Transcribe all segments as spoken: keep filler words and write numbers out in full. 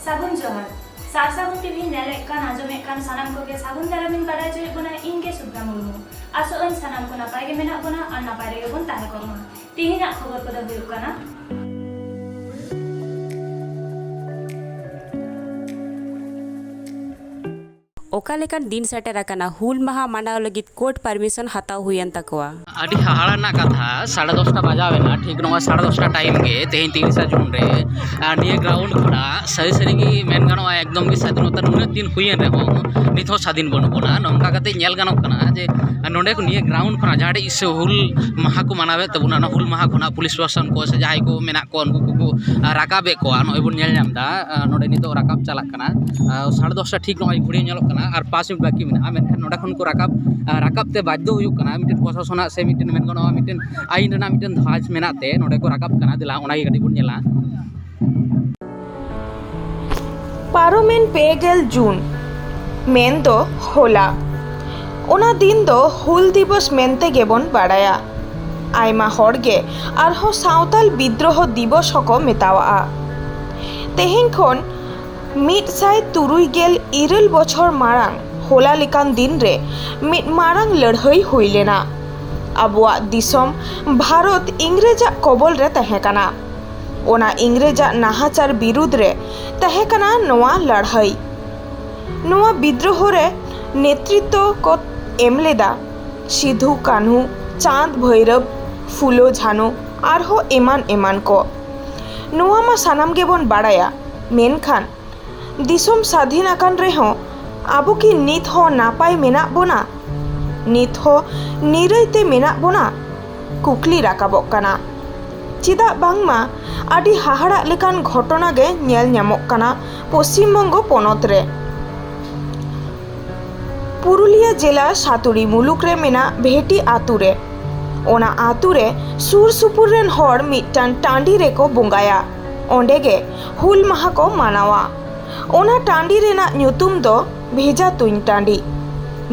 ᱥᱟᱹᱜᱩᱱ ᱡᱚᱦᱟᱨ᱾ ᱥᱟᱨ ᱥᱟᱹᱜᱩᱱ ᱴᱤᱵᱷᱤ ᱧᱮᱞᱮᱫ ᱠᱟᱱ, ᱟᱸᱡᱚᱢᱮᱫ ᱠᱟᱱ ᱥᱟᱱᱟᱢ ᱠᱚᱜᱮ ᱥᱟᱹᱜᱩᱱ ᱫᱟᱨᱟᱢᱤᱧ ᱵᱟᱲᱟᱭ ᱦᱚᱪᱚᱭᱮᱫ ᱵᱚᱱᱟ, ᱤᱧ ᱜᱮ ᱥᱩᱵᱷᱨᱟ ᱢᱩᱨᱢᱩ᱾ ᱟᱥᱚᱜ ᱟᱹᱧ ᱥᱟᱱᱟᱢ ᱠᱚ ᱱᱟᱯᱟᱭ ᱜᱮ ᱢᱮᱱᱟᱜ ᱵᱚᱱᱟ ᱟᱨ ᱱᱟᱯᱟᱭ ᱨᱮᱜᱮ ᱵᱚᱱ ᱛᱟᱦᱮᱸ ᱠᱚᱜ ᱢᱟ᱾ ᱛᱤᱦᱤᱧᱟᱜ ᱠᱷᱚᱵᱚᱨ ᱠᱚᱫᱚ ᱦᱩᱭᱩᱜ ᱠᱟᱱᱟ᱾ ᱚᱠᱟ ᱞᱮᱠᱟᱱ ᱫᱤᱱ ᱥᱮᱴᱮᱨ ᱟᱠᱟᱱᱟ ᱦᱩᱞ ᱢᱟᱦᱟ ᱢᱟᱱᱟᱣ ᱞᱟᱹᱜᱤᱫ ᱠᱳᱨᱴ ᱯᱟᱨᱢᱤᱥᱚᱱ ᱦᱟᱛᱟᱣ ᱦᱩᱭᱮᱱ ᱛᱟᱠᱚᱣᱟ? ᱟᱹᱰᱤ ᱦᱟᱦᱟᱲᱟ ᱨᱮᱱᱟᱜ ᱠᱟᱛᱷᱟ, ᱥᱟᱲᱮ ᱫᱚᱥᱴᱟ ᱵᱟᱡᱟᱣ ᱮᱱᱟ, ᱴᱷᱤᱠ ᱱᱚᱣᱟ ᱥᱟᱲᱮ ᱫᱚᱥᱴᱟ ᱴᱟᱭᱤᱢ ᱜᱮ ᱛᱮᱦᱮᱧ ᱛᱤᱨᱤᱥᱟ ᱡᱩᱱ ᱨᱮ, ᱟᱨ ᱱᱤᱭᱟᱹ ᱜᱨᱟᱣᱩᱱᱰ ᱠᱷᱚᱱᱟᱜ ᱥᱟᱹᱨᱤ ᱥᱟᱹᱨᱤ ᱜᱮ ᱢᱮᱱ ᱜᱟᱱᱚᱜᱼᱟ, ᱮᱠᱫᱚᱢ ᱜᱮ ᱥᱟᱫᱷᱤᱱᱚᱛᱟ ᱱᱩᱱᱟᱹᱜ ᱫᱤᱱ ᱦᱩᱭᱮᱱ ᱨᱮᱦᱚᱸ ᱱᱤᱛ ᱦᱚᱸ ᱥᱟᱫᱷᱤᱱ ᱵᱟᱹᱱᱩᱜ ᱵᱚᱱᱟ᱾ ᱱᱚᱝᱠᱟ ᱠᱟᱛᱮ ᱧᱮᱞ ᱜᱟᱱᱚᱜ ᱠᱟᱱᱟ ᱡᱮ ᱱᱚᱰᱮ ᱠᱚ, ᱱᱤᱭᱟᱹ ᱜᱨᱟᱣᱩᱱᱰ ᱠᱷᱚᱱᱟᱜ ᱡᱟᱦᱟᱸ ᱴᱷᱮᱡ ᱥᱮ ᱦᱩᱞ ᱢᱟᱦᱟ ᱠᱚ ᱢᱟᱱᱟᱣᱮᱫ ᱛᱟᱵᱚᱱᱟ, ᱚᱱᱟ ᱦᱩᱞ ᱢᱟᱦᱟ ᱠᱷᱚᱱᱟᱜ ᱯᱩᱞᱤᱥ ᱯᱨᱚᱥᱟᱥᱚᱱ ᱠᱚ ᱥᱮ ᱡᱟᱦᱟᱸᱭ ᱠᱚ ᱢᱮᱱᱟᱜ ᱠᱚᱣᱟ, ᱩᱱᱠᱩ ᱠᱚᱠᱚ ᱨᱟᱠᱟᱵᱮᱫ ᱠᱚᱣᱟ᱾ ᱱᱚᱜᱼᱚᱭ ᱵᱚᱱ ᱧᱮᱞ ᱧᱟᱢ ᱮᱫᱟ, ᱱᱚᱰᱮ ᱱᱤᱛᱚᱜ ᱨᱟᱠᱟᱵ ᱪᱟᱞᱟᱜ ᱠᱟᱱᱟ᱾ ᱥᱟᱲᱮ ᱫᱚᱥᱴᱟ ᱴᱷᱤᱠ ᱱᱚᱜᱼᱚᱭ ᱜᱷᱩᱲᱤ ᱧᱮᱞᱚᱜ ᱠᱟᱱᱟ, ᱟᱨ ᱯᱟᱸᱪ ᱢᱤᱱᱤᱴ ᱵᱟᱹᱠᱤ ᱢᱮᱱᱟᱜᱼᱟ, ᱢᱮᱱᱠᱷᱟᱱ ᱱᱚᱰᱮ ᱠᱷᱚᱱ ᱠᱚ ᱨᱟᱠᱟᱵ, ᱨᱟᱠᱟᱵ ᱛᱮ ᱵᱟᱫᱽᱫᱷᱚ ᱦᱩᱭᱩᱜ ᱠᱟᱱᱟ᱾ ᱢᱤᱫᱴᱮᱱ ᱯᱨᱚᱥᱟᱥᱚᱱᱟᱜ ᱥᱮ ᱢᱤᱫᱴᱮᱱ ᱢᱮᱱ ᱜᱟᱱᱚᱜᱼᱟ, ᱢᱤᱫᱴᱮᱱ ᱟᱭᱤᱱ ᱨᱮᱱᱟᱜ ᱢᱤᱫᱴᱮᱱ ᱫᱷᱟᱡᱽ ᱢᱮᱱᱟᱜ ᱛᱮ ᱱᱚᱰᱮ ᱠᱚ ᱨᱟᱠᱟᱵ ᱠᱟᱱᱟ᱾ ᱫᱮᱞᱟ, ᱚᱱᱟᱜᱮ ᱠᱟᱹᱴᱤᱡ ᱵᱚᱱ ᱧᱮᱞᱟ᱾ ᱯᱟᱨᱚᱢᱮᱱ ᱯᱮ ᱜᱮᱞ ᱡᱩᱱ, ᱢᱮᱱᱫᱚ ᱦᱚᱞᱟ, ᱚᱱᱟ ᱫᱤᱱ ᱫᱚ ᱦᱩᱞ ᱫᱤᱵᱚᱥ ᱢᱮᱱᱛᱮ ᱜᱮᱵᱚᱱ ᱵᱟᱲᱟᱭᱟ᱾ ᱟᱭᱢᱟ ᱦᱚᱲ ᱜᱮ ᱟᱨᱦᱚᱸ ᱥᱟᱶᱛᱟᱞ ᱵᱤᱫᱽᱨᱳᱦᱚ ᱫᱤᱵᱚᱥ ᱦᱚᱸᱠᱚ ᱢᱮᱛᱟᱣᱟᱜᱼᱟ᱾ ᱛᱮᱦᱮᱧ ᱠᱷᱚᱱ ᱢᱤᱫ ᱥᱟᱭ ᱛᱩᱨᱩᱭ ᱜᱮᱞ ᱤᱨᱟᱹᱞ ᱵᱚᱪᱷᱚᱨ ᱢᱟᱲᱟᱝ ᱦᱚᱞᱟ ᱞᱮᱠᱟᱱ ᱫᱤᱱ ᱨᱮ ᱢᱤᱫ ᱢᱟᱨᱟᱝ ᱞᱟᱹᱲᱦᱟᱹᱭ ᱦᱩᱭ ᱞᱮᱱᱟ᱾ ᱟᱵᱚᱣᱟᱜ ᱫᱤᱥᱚᱢ ᱵᱷᱟᱨᱚᱛ ᱤᱝᱨᱮᱡᱟᱜ ᱠᱚᱵᱚᱞ ᱨᱮ ᱛᱟᱦᱮᱸ ᱠᱟᱱᱟ᱾ ᱚᱱᱟ ᱤᱝᱨᱮᱡᱟᱜ ᱱᱟᱦᱟᱪᱟᱨ ᱵᱤᱨᱩᱫᱽ ᱨᱮ ᱛᱟᱦᱮᱸ ᱠᱟᱱᱟ ᱱᱚᱣᱟ ᱞᱟᱹᱲᱦᱟᱹᱭ᱾ ᱱᱚᱣᱟ ᱵᱤᱫᱽᱨᱳᱦᱚ ᱨᱮ ᱱᱮᱛᱨᱤᱛᱵ ᱠᱚ ᱮᱢ ᱞᱮᱫᱟ ᱥᱤᱫᱷᱩ ᱠᱟᱹᱱᱦᱩ, ᱪᱟᱸᱫᱽ ᱵᱷᱳᱭᱨᱚᱵᱽ, ᱯᱷᱩᱞᱳ ᱡᱷᱟᱱᱩ, ᱟᱨᱦᱚᱸ ᱮᱢᱟᱱ ᱮᱢᱟᱱ ᱠᱚ᱾ ᱱᱚᱣᱟ ᱢᱟ ᱥᱟᱱᱟᱢ ᱜᱮᱵᱚᱱ ᱵᱟᱲᱟᱭᱟ, ᱢᱮᱱᱠᱷᱟᱱ ᱫᱤᱥᱚᱢ ᱥᱟᱹᱫᱷᱤᱱ ᱟᱠᱟᱱ ᱨᱮᱦᱚᱸ ᱟᱵᱚ ᱠᱤ ᱱᱤᱛ ᱦᱚᱸ ᱱᱟᱯᱟᱭ ᱢᱮᱱᱟᱜ ᱵᱚᱱᱟ? ᱱᱤᱛ ᱦᱚᱸ ᱱᱤᱨᱟᱹᱭ ᱛᱮ ᱢᱮᱱᱟᱜ ᱵᱚᱱᱟ? ᱠᱩᱠᱞᱤ ᱨᱟᱠᱟᱵᱚᱜ ᱠᱟᱱᱟ᱾ ᱪᱮᱫᱟᱜ ᱵᱟᱝᱢᱟ ᱟᱹᱰᱤ ᱦᱟᱦᱟᱲᱟᱜ ᱞᱮᱠᱟᱱ ᱜᱷᱚᱴᱚᱱᱟ ᱜᱮ ᱧᱮᱞ ᱧᱟᱢᱚᱜ ᱠᱟᱱᱟ ᱯᱚᱥᱪᱤᱢ ᱵᱚᱝᱜᱚ ᱯᱚᱱᱚᱛ ᱨᱮ᱾ ᱯᱩᱨᱩᱞᱤᱭᱟᱹ ᱡᱮᱞᱟ ᱥᱟᱛᱩᱲᱤ ᱢᱩᱞᱩᱠ ᱨᱮ ᱢᱮᱱᱟᱜ ᱵᱷᱮᱴᱤ ᱟᱛᱩ ᱨᱮ, ᱚᱱᱟ ᱟᱛᱩ ᱨᱮ ᱥᱩᱨ ᱥᱩᱯᱩᱨ ᱨᱮᱱ ᱦᱚᱲ ᱢᱤᱫᱴᱟᱝ ᱴᱟᱺᱰᱤ ᱨᱮᱠᱚ ᱵᱚᱸᱜᱟᱭᱟ᱾ ᱚᱸᱰᱮ ᱜᱮ ᱦᱩᱞ ᱢᱟᱦᱟ ᱠᱚ ᱢᱟᱱᱟᱣᱟ᱾ ᱚᱱᱟ ᱴᱟᱺᱰᱤ ᱨᱮᱱᱟᱜ ᱧᱩᱛᱩᱢ ᱫᱚ ᱵᱷᱮᱡᱟ ᱛᱩᱧ ᱴᱟᱺᱰᱤ᱾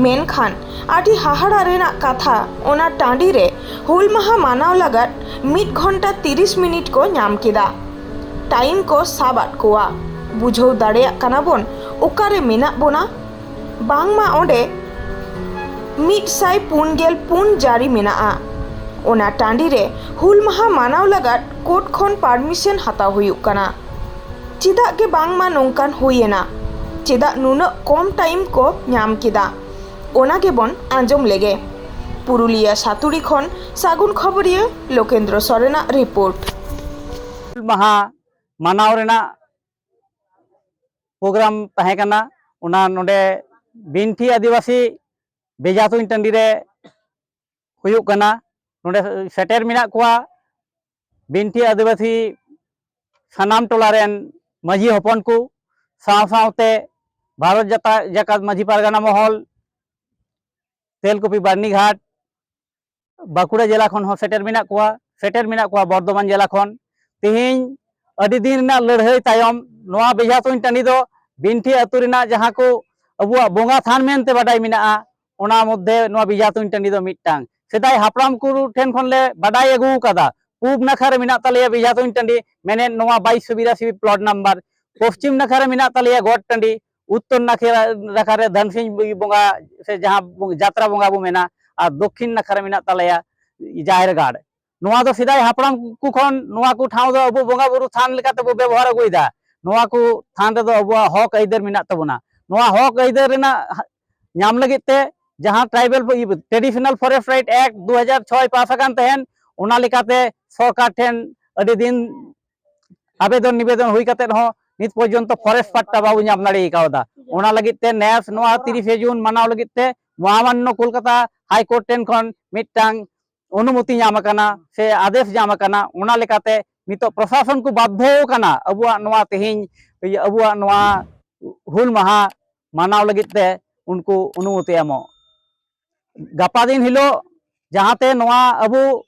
ᱢᱮᱱᱠᱷᱟᱱ ᱟᱹᱰᱤ ᱦᱟᱦᱟᱲᱟ ᱨᱮᱱᱟᱜ ᱠᱟᱛᱷᱟ, ᱚᱱᱟ ᱴᱟᱺᱰᱤ ᱨᱮ ᱦᱩᱞ ᱢᱟᱦᱟ ᱢᱟᱱᱟᱣ ᱞᱟᱜᱟᱫ ᱢᱤᱫ ᱜᱷᱚᱱᱴᱟ ᱛᱤᱨᱤᱥ ᱢᱤᱱᱤᱴ ᱠᱚ ᱧᱟᱢ ᱠᱮᱫᱟ᱾ ᱴᱟᱭᱤᱢ ᱠᱚ ᱥᱟᱵ ᱟᱫ ᱠᱚᱣᱟ᱾ ᱵᱩᱡᱷᱟᱹᱣ ᱫᱟᱲᱮᱭᱟᱜ ᱠᱟᱱᱟ ᱵᱚᱱ ᱚᱠᱟᱨᱮ ᱢᱮᱱᱟᱜ ᱵᱚᱱᱟ᱾ ᱵᱟᱝᱢᱟ ᱚᱸᱰᱮ ᱢᱤᱫ ᱥᱟᱭ ᱯᱩᱱ ᱜᱮᱞ ᱯᱩᱱ ᱡᱟᱹᱨᱤ ᱢᱮᱱᱟᱜᱼᱟ᱾ ᱚᱱᱟ ᱴᱟᱺᱰᱤ ᱨᱮ ᱦᱩᱞ ᱢᱟᱦᱟ ᱢᱟᱱᱟᱣ ᱞᱟᱜᱟᱫ ᱠᱳᱨᱴ ᱠᱷᱚᱱ ᱯᱟᱨᱢᱤᱥᱚᱱ ᱦᱟᱛᱟᱣ ᱦᱩᱭᱩᱜ ᱠᱟᱱᱟ᱾ ᱪᱮᱫᱟᱜ ᱜᱮ ᱵᱟᱝᱢᱟ ᱱᱚᱝᱠᱟᱱ ᱦᱩᱭ ᱮᱱᱟ? ᱪᱮᱫᱟᱜ ᱱᱩᱱᱟᱹᱜ ᱠᱚᱢ ᱴᱟᱭᱤᱢ ᱠᱚ ᱧᱟᱢ ᱠᱮᱫᱟ? ᱚᱱᱟ ᱜᱮᱵᱚᱱ ᱟᱸᱡᱚᱢ ᱞᱮᱜᱮ᱾ ᱯᱩᱨᱩᱞᱤᱭᱟᱹ ᱥᱟᱛᱩᱲᱤ ᱠᱷᱚᱱ ᱥᱟᱹᱜᱩᱱ ᱠᱷᱚᱵᱚᱨᱤᱭᱟᱹ ᱞᱳᱠᱮᱱᱫᱨᱚ ᱥᱚᱨᱮᱱᱟᱜ ᱨᱤᱯᱳᱨᱴ᱾ ᱦᱩᱞ ᱢᱟᱦᱟ ᱢᱟᱱᱟᱣ ᱨᱮᱱᱟᱜ ᱯᱨᱳᱜᱨᱟᱢ ᱛᱟᱦᱮᱸ ᱠᱟᱱᱟ, ᱚᱱᱟ ᱱᱚᱰᱮ ᱵᱤᱱᱴᱷᱤ ᱟᱹᱫᱤᱵᱟᱹᱥᱤ ᱵᱮᱡᱟ ᱛᱩᱧ ᱴᱟᱺᱰᱤ ᱨᱮ ᱦᱩᱭᱩᱜ ᱠᱟᱱᱟ᱾ ᱱᱚᱰᱮ ᱥᱮᱴᱮᱨ ᱢᱮᱱᱟᱜ ᱠᱚᱣᱟ ᱵᱤᱱᱴᱷᱤ ᱟᱹᱫᱤᱵᱟᱹᱥᱤ ᱥᱟᱱᱟᱢ ᱴᱚᱞᱟ ᱨᱮᱱ ᱢᱟᱹᱡᱷᱤ ᱦᱚᱯᱚᱱ ᱠᱚ, ᱥᱟᱶ ᱥᱟᱶᱛᱮ ᱵᱷᱟᱨᱚᱛ ᱡᱟᱛᱟ-, ᱡᱟᱠᱟᱛ ᱢᱟᱹᱡᱷᱤ ᱯᱟᱨᱜᱟᱱᱟ ᱢᱚᱦᱚᱞ, ᱛᱮᱞᱠᱩᱯᱤ ᱵᱟᱨᱱᱤᱜᱷᱟᱴ, ᱵᱟᱸᱠᱩᱲᱟ ᱡᱮᱞᱟ ᱠᱷᱚᱱ ᱦᱚᱸ ᱥᱮᱴᱮᱨ ᱢᱮᱱᱟᱜ ᱠᱚᱣᱟ, ᱥᱮᱴᱮᱨ ᱢᱮᱱᱟᱜ ᱠᱚᱣᱟ ᱵᱚᱨᱫᱷᱚᱢᱟᱱ ᱡᱮᱞᱟ ᱠᱷᱚᱱ᱾ ᱛᱮᱦᱮᱧ ᱟᱹᱰᱤ ᱫᱤᱱ ᱨᱮᱱᱟᱜ ᱞᱟᱹᱲᱦᱟᱹᱭ ᱛᱟᱭᱚᱢ ᱱᱚᱣᱟ ᱵᱮᱡᱷᱟ ᱛᱩᱧ ᱴᱟᱺᱰᱤ ᱫᱚ ᱵᱤᱱᱴᱷᱤ ᱟᱹᱛᱩ ᱨᱮᱱᱟᱜ ᱡᱟᱦᱟᱸ ᱠᱚ ᱟᱵᱚᱣᱟᱜ ᱵᱚᱸᱜᱟ ᱛᱷᱟᱱ ᱢᱮᱱᱛᱮ ᱵᱟᱰᱟᱭ ᱢᱮᱱᱟᱜᱼᱟ, ᱚᱱᱟ ᱢᱚᱫᱽᱫᱷᱮ ᱱᱚᱣᱟ ᱵᱮᱡᱷᱟ ᱛᱩᱧ ᱴᱟᱺᱰᱤ ᱫᱚ ᱢᱤᱫᱴᱟᱝ᱾ ᱥᱮᱫᱟᱭ ᱦᱟᱯᱲᱟᱢ ᱠᱚ ᱴᱷᱮᱱ ᱠᱷᱚᱱ ᱞᱮ ᱵᱟᱰᱟᱭ ᱟᱹᱜᱩ ᱟᱠᱟᱫᱟ, ᱯᱩᱵ ᱱᱟᱠᱷᱟ ᱨᱮ ᱢᱮᱱᱟᱜ ᱛᱟᱞᱮᱭᱟ ᱵᱮᱡᱷᱟ ᱛᱩᱧ ᱴᱟᱺᱰᱤ, ᱢᱮᱱᱮᱫ ᱱᱚᱣᱟ ᱵᱟᱭᱤᱥᱥᱚ ᱵᱤᱨᱟᱥᱤ ᱯᱞᱚᱴ ᱱᱟᱢᱵᱟᱨ᱾ ᱯᱚᱥᱪᱤᱢ ᱱᱟᱠᱷᱟ ᱨᱮ ᱢᱮᱱᱟᱜ ᱛᱟᱞᱮᱭᱟ ᱜᱚᱴ ᱴᱟᱺᱰᱤ, ᱩᱛᱛᱚᱨ ᱱᱟᱠᱷᱟ ᱱᱟᱠᱷᱟ ᱨᱮ ᱫᱷᱟᱱᱥᱤᱝ ᱵᱚᱸᱜᱟ ᱥᱮ ᱡᱟᱦᱟᱸ ᱵᱚ-, ᱡᱟᱛᱨᱟ ᱵᱚᱸᱜᱟ ᱵᱚ ᱢᱮᱱᱟ, ᱟᱨ ᱫᱚᱠᱠᱷᱤᱱ ᱱᱟᱠᱷᱟ ᱨᱮ ᱢᱮᱱᱟᱜ ᱛᱟᱞᱮᱭᱟ ᱡᱟᱦᱮᱨ ᱜᱟᱲ᱾ ᱱᱚᱣᱟ ᱫᱚ ᱥᱮᱫᱟᱭ ᱦᱟᱯᱲᱟᱢ ᱠᱚ ᱠᱷᱚᱱ ᱱᱚᱣᱟ ᱠᱚ ᱴᱷᱟᱶ ᱫᱚ ᱟᱵᱚ ᱵᱚᱸᱜᱟ ᱵᱩᱨᱩ ᱛᱷᱟᱱ ᱞᱮᱠᱟᱛᱮ ᱵᱚ ᱵᱮᱵᱚᱦᱟᱨ ᱟᱹᱜᱩᱭᱮᱫᱟ᱾ ᱱᱚᱣᱟ ᱠᱚ ᱛᱷᱟᱱ ᱨᱮᱫᱚ ᱟᱵᱚᱣᱟᱜ ᱦᱚᱠ ᱟᱹᱭᱫᱟᱹᱨ ᱢᱮᱱᱟᱜ ᱛᱟᱵᱚᱱᱟ᱾ ᱱᱚᱣᱟ ᱦᱚᱠ ᱟᱹᱭᱫᱟᱹᱨ ᱨᱮᱱᱟᱜ ᱧᱟᱢ ᱞᱟᱹᱜᱤᱫ ᱛᱮ ᱡᱟᱦᱟᱸ Tribal Traditional Forest Right Act ᱫᱩ ᱦᱟᱡᱟᱨ ᱪᱷᱚᱭ ᱯᱟᱥ ᱟᱠᱟᱱ ᱛᱟᱦᱮᱸᱱ, ᱚᱱᱟ ᱞᱮᱠᱟᱛᱮ ᱥᱚᱨᱠᱟᱨ ᱴᱷᱮᱱ ᱟᱹᱰᱤ ᱫᱤᱱ ᱟᱵᱮᱫᱚᱱ ᱱᱤᱵᱮᱫᱚᱱ ᱦᱩᱭ ᱠᱟᱛᱮ ᱦᱚᱸ ᱱᱤᱛ ᱯᱚᱨᱡᱚᱱᱛᱚ ᱯᱷᱚᱨᱮᱥᱴ ᱯᱟᱴᱴᱟ ᱵᱟᱵᱚ ᱧᱟᱢ ᱫᱟᱲᱮ ᱠᱟᱣᱫᱟ᱾ ᱚᱱᱟ ᱞᱟᱹᱜᱤᱫ ᱛᱮ ᱱᱮᱥ ᱱᱚᱣᱟ ᱛᱤᱨᱤᱥᱮ ᱡᱩᱱ ᱢᱟᱱᱟᱣ ᱞᱟᱹᱜᱤᱫ ᱛᱮ ᱢᱚᱦᱟᱢᱟᱱᱱᱚ ᱠᱳᱞᱠᱟᱛᱟ ᱦᱟᱭ ᱠᱳᱨᱴ ᱴᱷᱮᱱ ᱠᱷᱚᱱ ᱢᱤᱫᱴᱟᱝ ᱚᱱᱩᱢᱚᱛᱤ ᱧᱟᱢ ᱟᱠᱟᱱᱟ ᱥᱮ ᱟᱫᱮᱥ ᱧᱟᱢ ᱟᱠᱟᱱᱟ᱾ ᱚᱱᱟ ᱞᱮᱠᱟᱛᱮ ᱱᱤᱛᱚᱜ ᱯᱨᱚᱥᱟᱥᱚᱱ ᱠᱚ ᱵᱟᱫᱽᱫᱷᱚ ᱟᱠᱟᱱᱟ ᱟᱵᱚᱣᱟᱜ ᱱᱚᱣᱟ ᱛᱮᱦᱮᱧ ᱟᱵᱚᱣᱟᱜ ᱱᱚᱣᱟ ᱦᱩᱞ ᱢᱟᱦᱟ ᱢᱟᱱᱟᱣ ᱞᱟᱹᱜᱤᱫ ᱛᱮ ᱩᱱᱠᱩ ᱚᱱᱩᱢᱚᱛᱤ ᱮᱢᱚᱜ᱾ ᱜᱟᱯᱟ ᱫᱤᱱ ᱦᱤᱞᱳᱜ ᱡᱟᱦᱟᱸᱛᱮ ᱱᱚᱣᱟ ᱟᱵᱚ